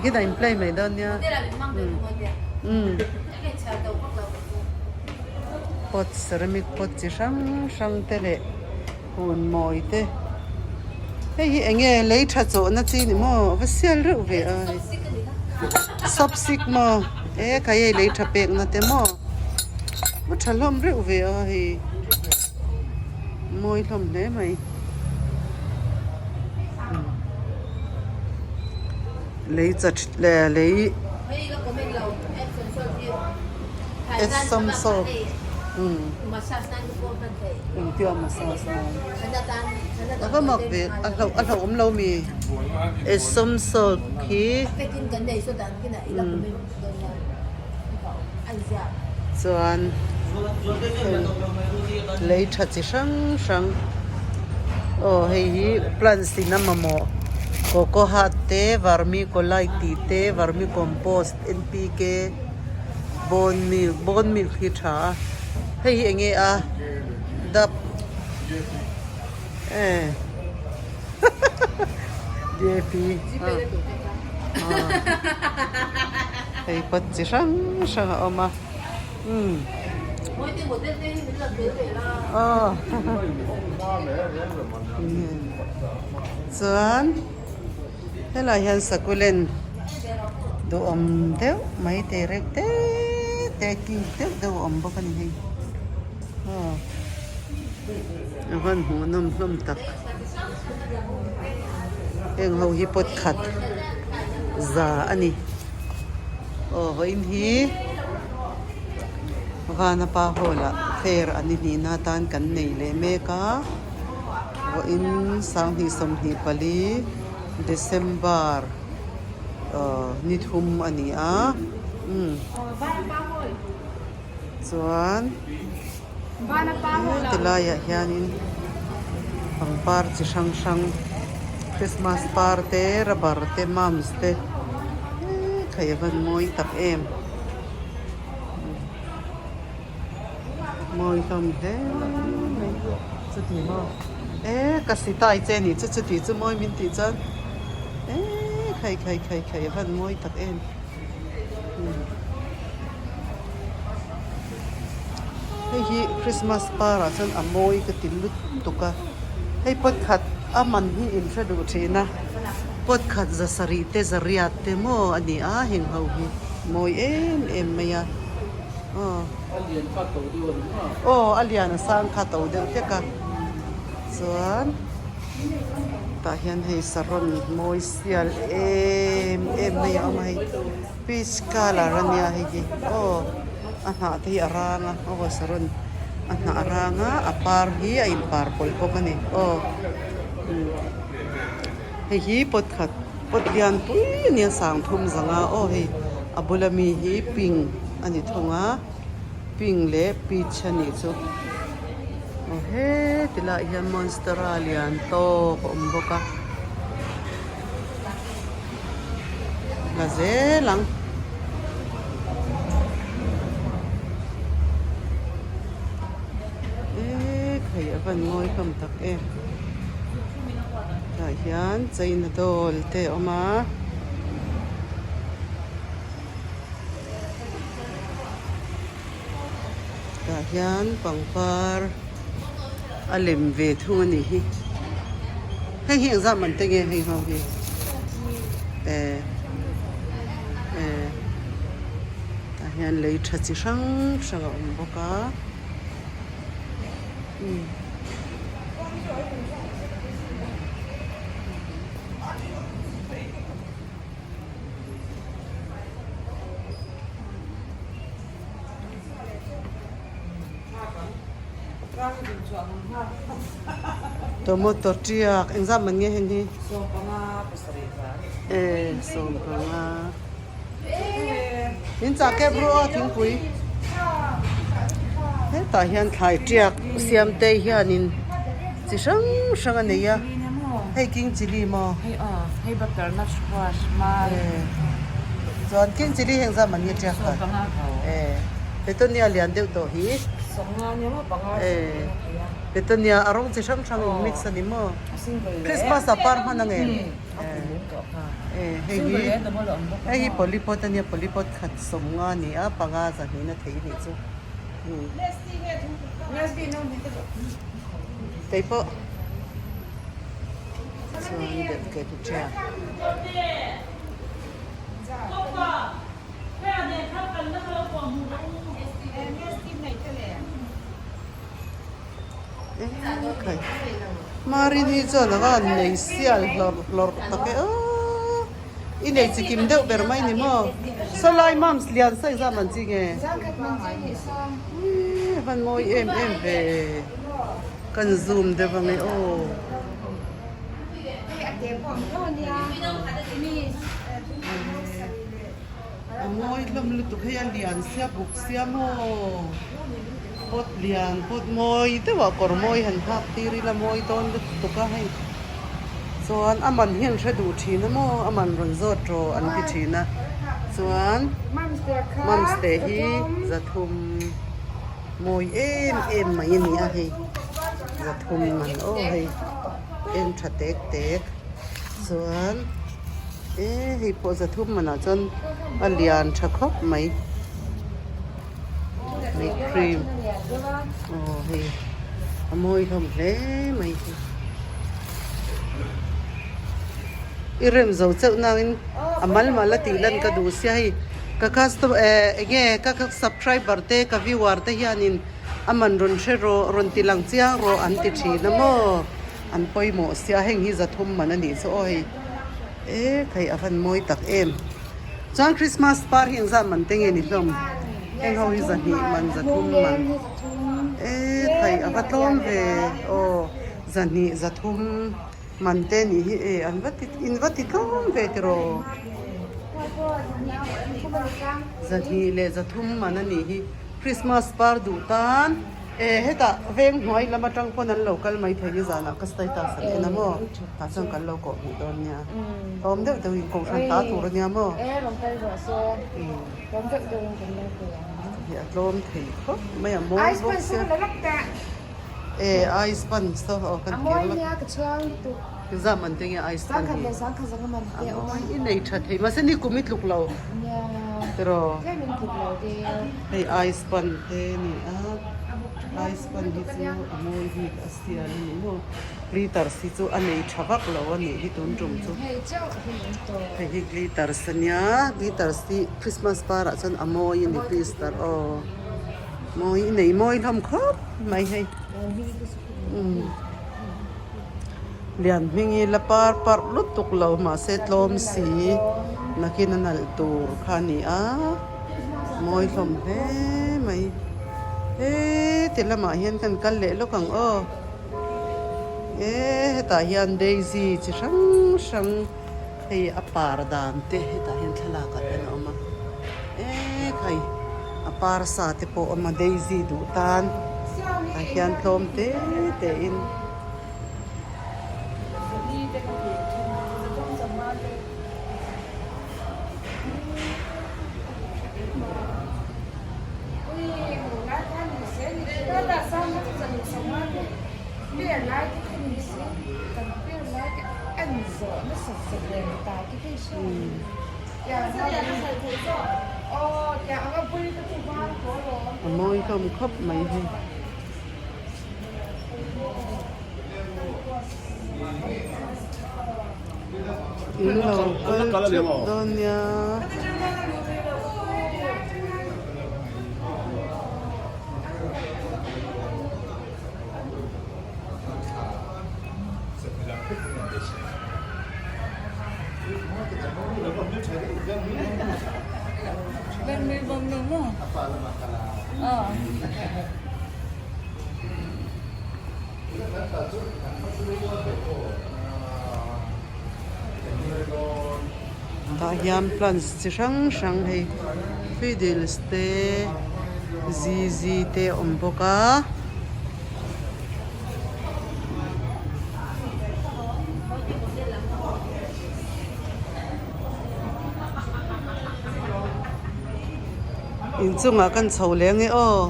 Khi dah in play mai dawn nia. Pot ceramic pot chi hrang hrang te leh hun mawi te. Hei hi eng nge lei tha chawhna chi ni maw a va sial reuh ve a hei. Sawpsik maw e khai hei lei tha pekna te maw va tha hlawm reuh ve a hei mawi hlawm hle mai. Lei cha leh lei Epsom salt engtia massage nan a va mak ve a hlauh a hlauh awm lo mi Epsom salt khi chuan lei tha chi hrang hrang aw hei hi plants in a mamawh coco hut te vermiculite tih te vermicompost N P K bone meal bone meal khi a tha a hei hi eng nge a dap eh D A P hei pot chi hrang hrang a awm a umm aw chuan helaiah hian succulent duhawm deuh mai te reuh te te cute deuh deuh a awm bawk a ni hei aw a van hmuh nawm hlawm tak heng ho hi pot khat za a ni aw vawiin hi Vanapa hall ah fair an ihnihna atan kan nei leh mek a vawiin 2024 December aw ni thum a ni a umm chuan. He tilaiah hianin pangpar chi hrang hrang Christmas par te rubber te mums te eee a van mawi tak em mawi hlawm hle mai chuti maw eee ka sitai che anih chu chuti chu mawi min tih chuan eee khai khai khai khai a van mawi tak em. Hei hi Christmas par ah chuan a mawi ka ti lut tuk a hei pot khat a man hi in hre duh thin a pot khat za sarih te za riat te maw a ni a heng ho hi mawi em em mai a aw aw a lian a sang kha to deuh hlek a chuan. Tah hian hei saron mawi sial em em mai a awm a hei peach colour a nia hei hi aw a hnah te hi a rang a aw saron a hnah a rang a a par hi a in par pawlh bawk a ni aw hei hi pot khat pot lian pui a nia sang thum zanga aw hei a bula mi hi pink a ni thung a. Pink leh peach a nih chu. Aw heti lai hian monstera lian tawk a awm bawk a. La zel ang. Eee khai a van ngawi hlawm tak em. Tah hian china doll te a awm a. Tah hian pangpar a lem ve thung a nih hi hei hi engzah man te nge hei ho hi eh eh tah hian lei tha chi hrang hrang a awm bawk a umm. Tomato tiak engzah man nge heng hi eh 15 min chah kep ru aw thingpui hetah hian thlai tiak siam te hianin chi hrang hrang a nei a. Hei king chilli maw? Hei aw, hei butternut squash mai. Eh, chuan king chilli heng zah man nge tiak kha? 15 tho. Eh, petunia lian deuh tawh hi. 15 nia maw panga Eh. thei a. Petunia a rawng chi hrang hrang in mix a ni maw? Christmas ah par hman ang em? Hei hi hei hi polypot a nia polypot khat sawmnga a ni a panga zahnih na thei a nih chu. Kei pawh chuan belh ke chu ṭhia. Marini chuan a van nei sial hlawrh hlawrh tak e aw i nei chi kim deuh ber mai ni maw sawlai mums lian sa exam an chi nge uii a van mawi em em ve kan zoom deuh ang e aw. A mawi hlawm lutuk hei a lian sia buk sia maw pot lian pot mawi deuh ah kawr mawi han hak tir ila mawi dawn lutuk a hei chuan a man hi an hre duh thin a maw a man rawn zawt rawh an ti thin a chuan mums te hi zathum mawi em em mai a ni a hei zathum man aw hei en tha tek tek chuan. E hei pawh zathum manah chuan a lian tha khawp mai mai cream aw hei a mawi hlawm hle mai hi i rem zo chauh nangin a mal mal a tih lan ka duh sia hei ka customer eh enge ka subscriber te ka viewer te hianin a man rawn hre rawh rawn ti lang chiang rawh an ti thin a maw. An pawimawh sia heng hi zathum man a nih chu aw hei e khai a van mawi tak em chuan Christmas par hi engzah man te nge ni hlawm heng ho hi zahnih man zathum man e khai a va tlawm ve aw zahnih zathum man te nih hi e an va ti in va ti tlawm ve tiraw zahnih leh zathum man a nih hi Christmas par duh tan. E hetah veng hnuai lam atang pawn an lo kal mai thei ni zanah ka status an en a maw tah chuan kan lo kawh hmuh dawn nia awm deuh deuh in kohhran ta tur a nia maw E rawn kal rawh se awm deuh deuh in kan lo kal ang hi a tlawm thei khawp mai a mawi bawk sia e ice pan saw aw kan kir lawk a mawi nia ka chhuang lutuk zam an te nge ice pan hi a mawi i nei tha thei mahse ni kum i tluk lo tiraw hei ice pan te a ni a ice pan hi chu a mawi bik a sial a ni maw glitters hi chu a nei tha vak lo a nih hi tun tum chu hei hi glitters a nia glitters hi christmas parah chuan a mawi a ni glitter aw mawi i nei mawi hlawm khawp mai hei umm. Lian hming hi la par parh lutuk lo mahse tlawm si nakin a nalh tur kha a ni a mawi hlawm hle mai heti lamah hian kan kal leh lawk ang aw e hetah hian daisy chi hrang hrang hei a par dan te hetah hian thlalak ah hian a awm a e khai a par sa te pawh a awm a daisy duh tan tah hian tlawm te te in. A mawi hlawm khawp mai hei. In lo kal theuh dawn nia. Tah hian plants chi hrang hrang hei fiddles te zizi te a awm bawk a. Inchungah kan chho leng e aw.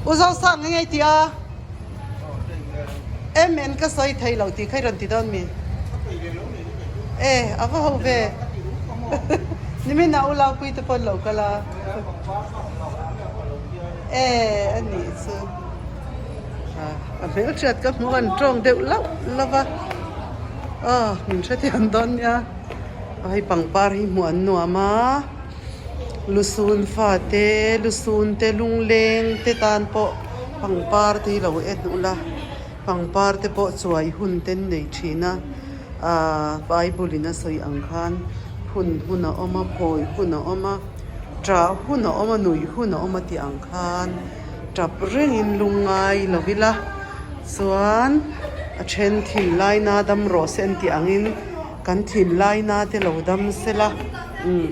U Zosang eng ei tih a? MN ka sawi thei lo tih kha i rawn ti dawn mi? E, a va ho ve. Nimin ah u Laupui te pawh an lo kal a. E, a nih chu. A hmelhriat ka hmuh an tawng deuh lauh lauh a. Aw, min hrethiam dawn nia. Hei pangpar hi hmuh an nuam a. Lusun fate, lusun te lungleng te tan pawh pangpar te hi lo en ula, pangpar te pawh chuai hun te an nei thin a, ahh bible in a sawi ang khan hun hun a awm a, phawi hun a awm a, ṭah hun a awm a, nuih hun a awm a tih ang khan ṭap rengin lungngai lo ila chuan a then thinlaina dam rawh se an tih angin kan thinlaina te lo dam sela. Umm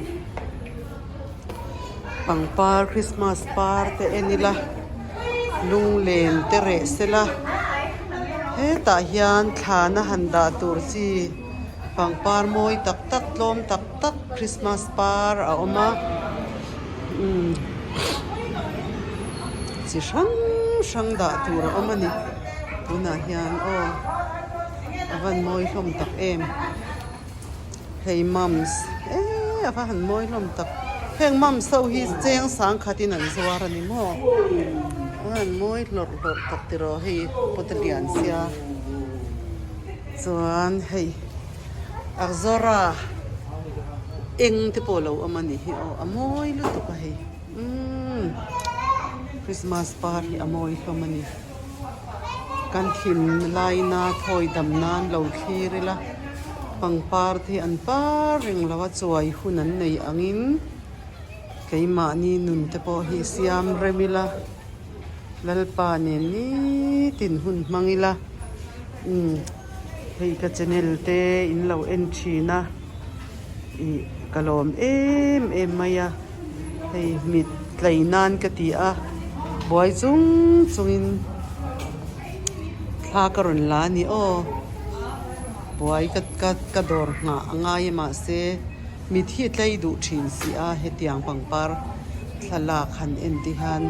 pangpar christmas par te en ila lunglen te reh sela hetah hian thlana han dah tur chi pangpar mawi tak tak tlawm tak tak christmas par a awm a umm chi hrang hrang dah tur a awm a ni tunah hian aw a van mawi hlawm tak em. Hei mums eee a va han mawi hlawm tak heng mums ho hi cheng sang khatin an zuar a ni maw a va han mawi hlawrh hlawrh tak tiraw hei pot a lian sia chuan hei Axora eng te pawh a lo awm a nih hi aw a mawi lutuk a hei umm Christmas par hi a mawi hlawm a ni. Kan thim laina thawi dam nan lo thlir ila, pangpar te hi an par reng lo a, chuai hun an nei angin keimahni nun te pawh hi siam rem ila, Lalpa nen nitin hun hmang ila, umm hei ka channel te in lo en thin a, ih ka lawm em em mai a. Hei mit tlei nan ka ti a, buai chung chungin thla ka rawn la a ni aw. Buai ka ka ka dawr nghah a ngai a mahse mit hi a tlei duh thin si a hetiang pangpar thlalak han en te hian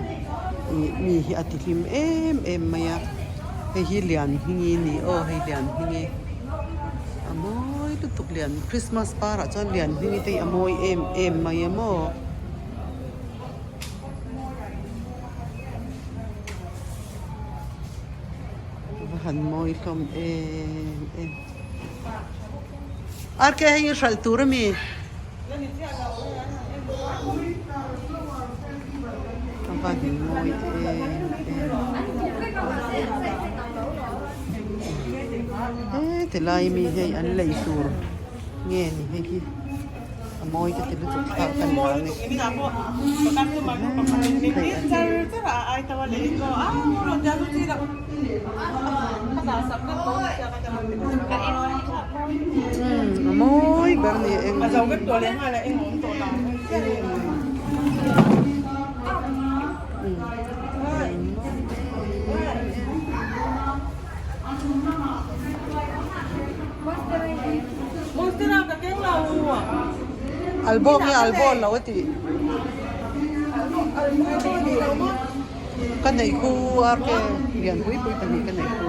ih mi hi a ti hlim em em mai a, hei hi lian hmingi a ni aw hei lian hmingi. A mawi lutuk lian Christmas par ah chuan lian hming te hi a mawi em em mai a maw. A va han mawi hlawm em em. RK hei hi hralh tur a mi? A va han mawi em em. He tilai mi hei an lei tur nge ni hei hi a mawi ka ti lutuk thlak ka ni vang e. Umm a mawi ber a ni eng Albawk nge albawl lo a tih ka neih khu ar ke lian pui pui pahnih ka neih khu.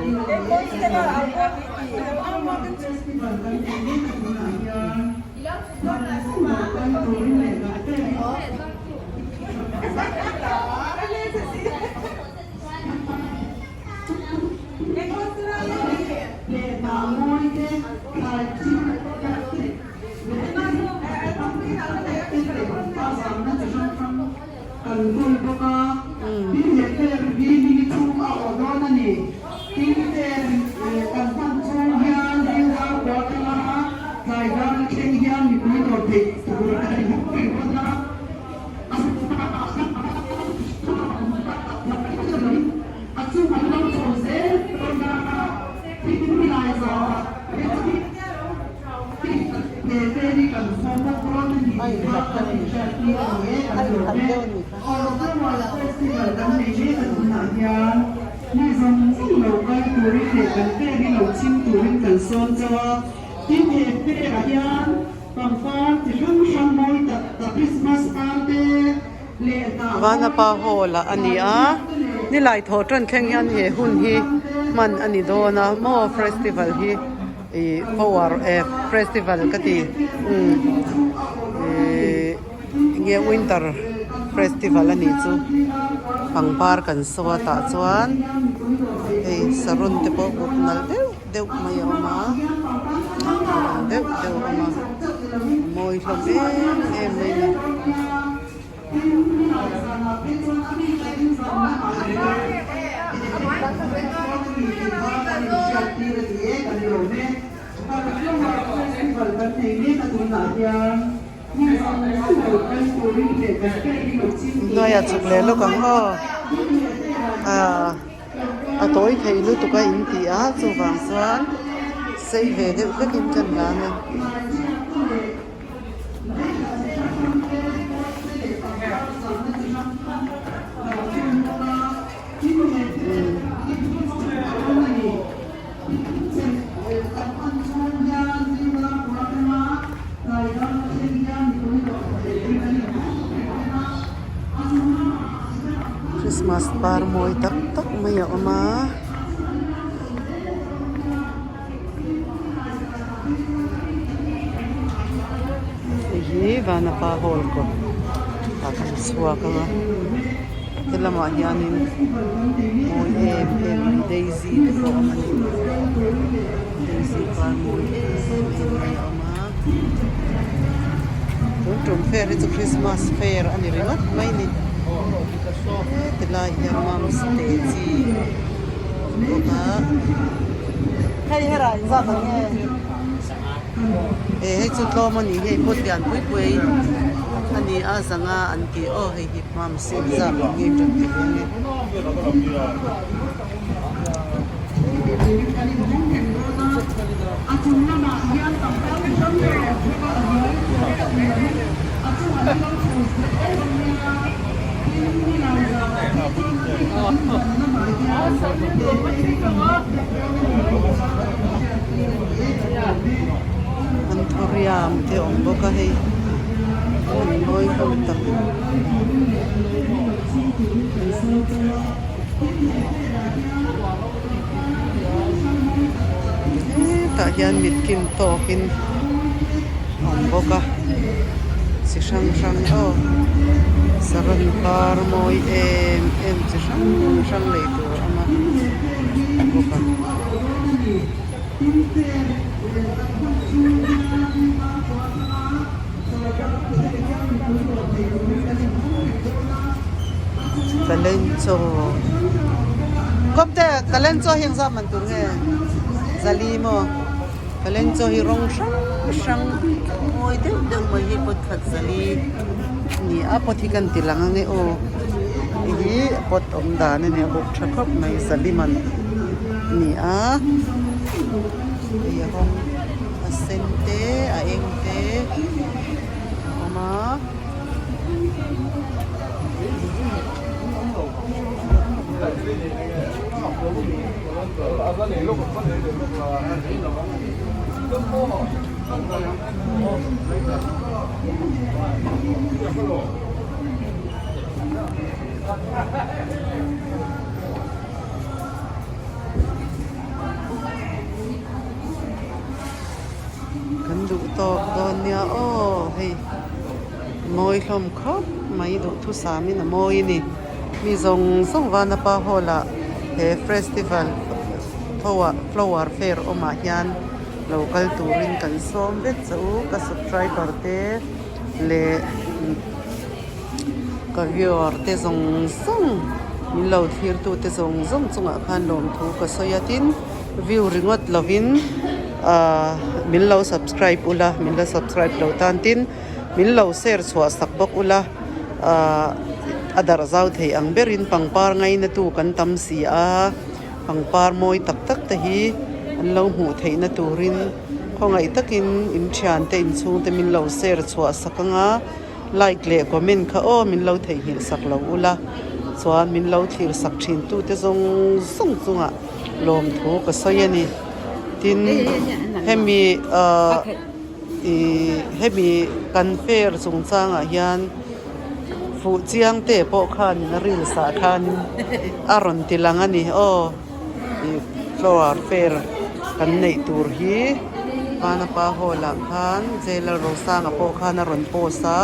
Vanapa hall ah a ni a. Nilai thaw tan thleng hian he hun hi hman a ni dawn a maw festival hi ih power eh festival ka ti umm ihh enge winter festival a nih chu pangpar kan saw a tah chuan hei saron te pawh buk nalh deuh deuh mai a awm a ang deuh deuh a awm a mawi hlawm em em mai a ni. Hnuaiah chhuk leh lawk ang aw ah a tawi thei lutuk a in ti a chuvang chuan sei ve deuh hlekin ka ni ang e. Christmas par mawi tak tak mai a awm a. Hei hi Vanapa hall kawt ah kan chhuak ang a helamah hianin mawi em em mai daisy te pawh a awm a ni daisy par mawi em em mai a awm a tun tum fair hi chu christmas fair a ni ringawt mai a ni heti lai hian mums te chi a awm bawk a. Hei herah inzat ang nge? E hei chu tlawm a nih hi hei phut lian pui pui a ni a zanga an tih aw hei hi hma mihring zat ang nge tan ti ve nge. Anthurium te awm bawk a hei an mawi hlawm tak. Hetah hian mitkim tawkin a awm bawk a chi hrang hrang aw saron par mawi em em chi hrang hrang lei tur a awm a bawk a. Kalenchaw kawmte kalenchaw hi engzah man tur nge zali maw kalenchaw hi rawng hrang hrang mawi deuh deuh mai hi pot khat zali a ni a pot hi kan ti lang ange aw hei hi pot awm dan a ni a buk tha khawp mai zali man a ni a hei a rawng a sen te a eng te a awm a. Kan duh tawk dawn nia aw hei mawi hlawm khawp mai duhthusam in a mawi a ni mi zawng zawng Vanapa hall ah he festival tho ah flower fair awmah hian lo kal turin kan sawm vek che u ka subscriber te leh ka viewer te zawng zawng min lo thlir tu te zawng zawng chungah khan lawmthu ka sawi a tin. View ringawt lovin ahh min lo subscribe ula min la subscribe lo tan tin min lo share chhuah sak bawk ula ahh a darh zau thei ang berin pangpar ngaina tu kan tam si a pangpar mawi tak tak te hi an lo hmuh theihna turin khawngaih takin in thian te inchhung te min lo share chhuah sak anga like leh comment kha aw min lo theihnghilh sak lo ula chuan min lo thlir sak thin tu te zawng zawng chungah. Lawmthu ka sawi a ni. Tin, hemi ahh ih hemi kan fair chungchangah hian. Fuh chiang te pawh khanin a reels ah khanin a rawn ti lang a ni aw ih flower fair kan neih tur hi Vanapa hall ah khan Jailer Rosanga pawh khan a rawn post a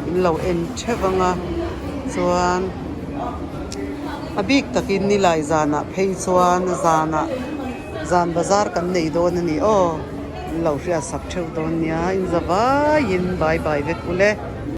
in lo en theuh ang a chuan a bik takin nilai zanah phei chuan zanah zan bazar kan nei dawn a ni aw in lo hriatsak theuh dawn nia in za vaiin bye bye vek ule.